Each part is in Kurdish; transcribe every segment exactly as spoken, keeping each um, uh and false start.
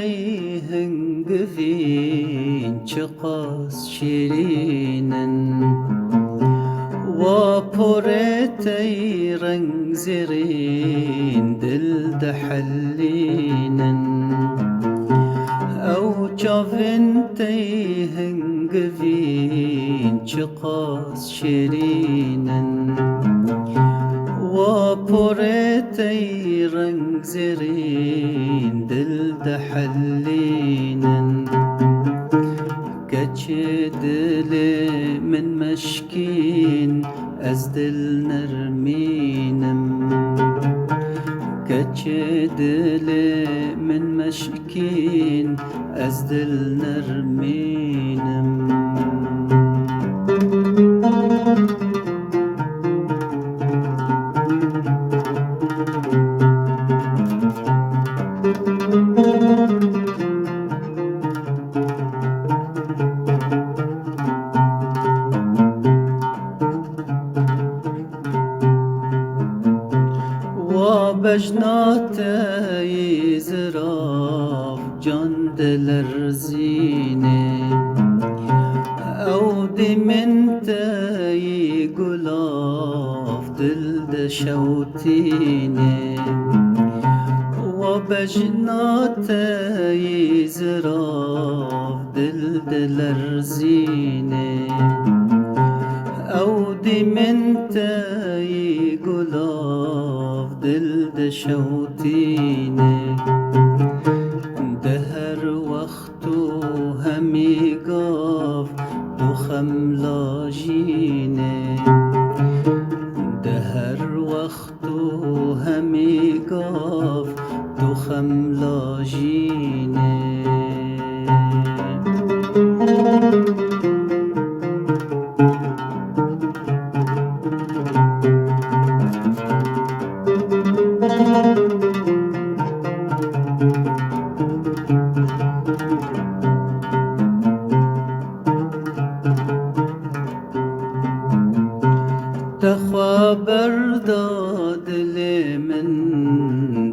Ey hingivîn çiqas şîrîn in, wa porê tey reng zêrîn dil dihelînin. Ew çavên tey hingivîn çiqas şêrîn in. Wa porê tey reng zêrîn dil dihelînin. Keçê dilê min meşkîn, ez dil nermînim. Keçê dilê min meşkîn, ez dil nermînim. Wa bejna te yî zirav can dilerzînê. Ew dîmin te yî gulav dil dişewtînê. Wa bejna te yî zirav dil dilerzînê. Ew dîmin te yî gulav dil dişewtînê. Di her wext û hemî gav tu xem lajînê. Di her wext û hemî gav tu xem lajînê. Te xwe berda dilê min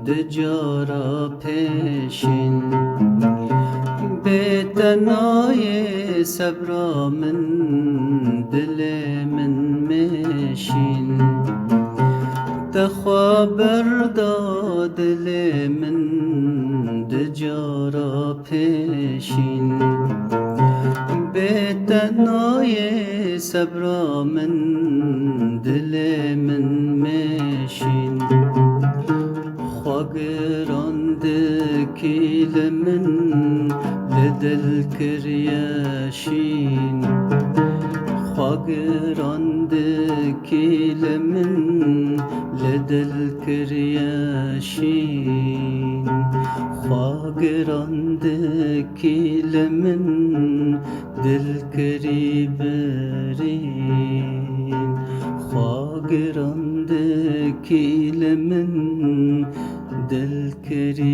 di cara pêşîn. Bê te nayê sebra min dilê min mêşîn. Te xwe berda dilê min di cara pêşîn. Bê te nayê sebra min dilê min mêşîn. Xwe giran dikî li min, li dil kiriye şîn. Xwe giran dikî li min, li dil kiriye şîn. Xwe giran dikî li min, dil kirî birîn. Xwe giran dikî li min, dil kirî